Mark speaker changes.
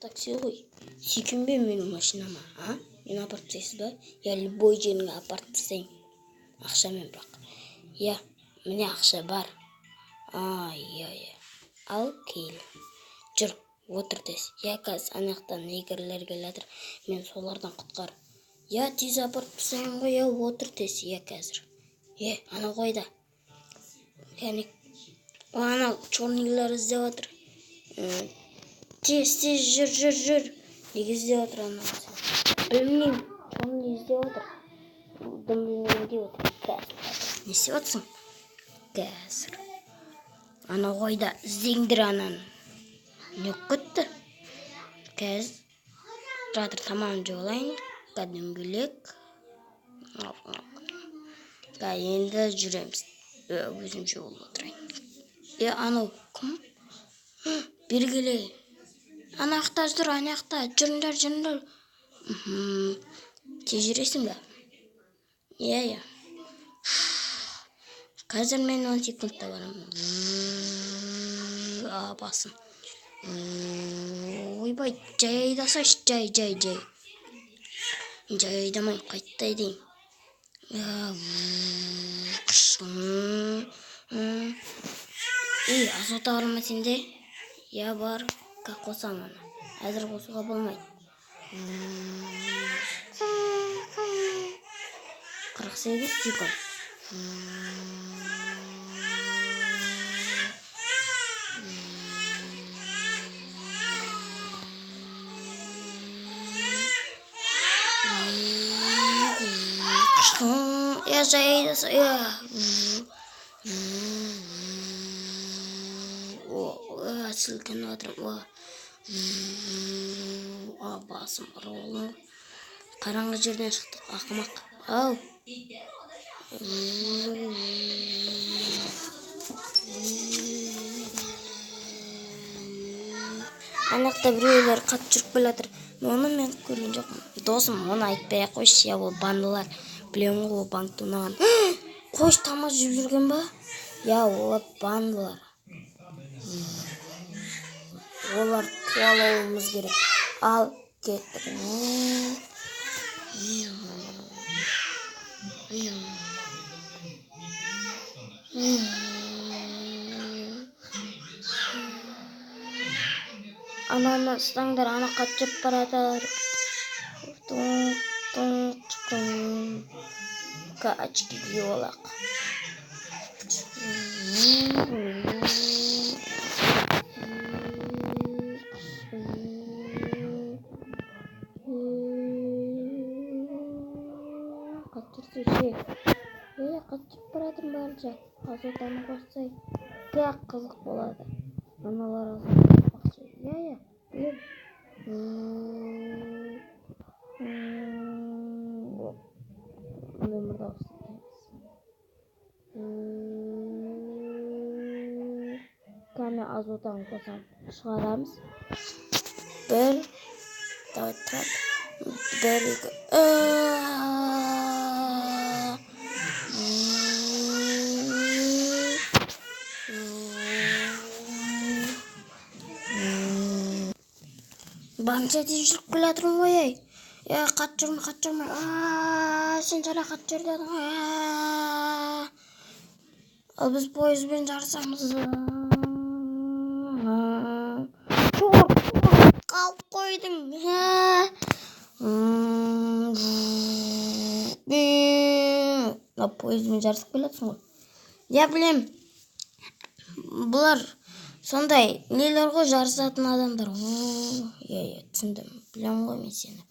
Speaker 1: Такси ғой. Сүйкенбе менің машинама, а? Мені апарып тастайсыз ба? Я любой жеріңе апарып тастаймын. Ақшамен бірақ. Иә, міне ақша бар. А, иә, иә. Ал кел. Жүр, отыр тез. Иә, қазір ана жақтан негрлер келе жатыр. Мен солардан құтқар. Иә, тез апарып тастаймын ғой, иә, отыр тез. Иә, қазір. Е, анау қайда? Яғни, анау черныйлар іздеп жатыр. Тез, тез, жүр, жүр, жүр. Неге іздеп жатыр анау? Білмеймін, черный іздеп жатыр. Дым білмеймін деп отыр. Қазір. Не істеп жатсың? Қазір. Анау қайда? Іздеңдер ананы. Не болып кетті? Қазір. Тұра тұр, тамағын жеп алайын. Кәдімгілек. Енді жүреміз. Өзім жеп алып отырайын. Е, анау кім? Бері келе. Ана жақта жүр, ана жақта. Жүріңдер, жүріңдер. Тез жүресің бе? Иә, иә. Қазір мен 10 секундта барамын. А, басым. Ойбай, жай айдасайшы, жай, жай, жай. Жай айдамаймын, қайтта айдайын. Ей, азота бар ма сенде? Иә, бар. Қосамын аны. Әзір қосуға болмайды. 48 секунд. Я жай айдаса, О, сілкініп жатырмын. О, басым ұрып. Қараңғы жерден шықтық, ақымақ. Ау. Ана жақта біреулер қатты жүріп келе жатыр. Оны мен көрген жоқпын. Досым, оны айтпай ақ қойшы, иә, ол бандалар. Білемін ғой, ол банкті ұнаған. Қойшы, тамақ жеп жүрген ба? Иә, олар бандалар. Олар қуалауымыз керек. Ал, кеттік. Ананы ұстаңдар, ана қатты жүріп бара жатыр. Туң, туң, туң. Очки киіп алайық. Қатты жүрсейші. Е, қатты жүріп бара жатырмын барынша. Азотаны қоссай, как қызық болады. Аналар азот қоспақшы. Иә, иә, білемін. Нөмірді ауыстырып. Кәне, азотаны қосамын. Шығарамыз. Бір, давай, тұра. Бір, екі. Барынша тез жүріп келе жатырмын ғой, ей. Е, қатты жүрме, қатты жүрме. Сен жаңа қатты жүр дедің ғой. Ал біз пойызбен жарысамыз. Қалып қойдың. Мына пойызбен жарысып келе жатсың ғой. Я білем. Бұлар сондай нелер ғой, жарысатын адамдар. Иә, иә, түсіндім. Білем ғой мен сені.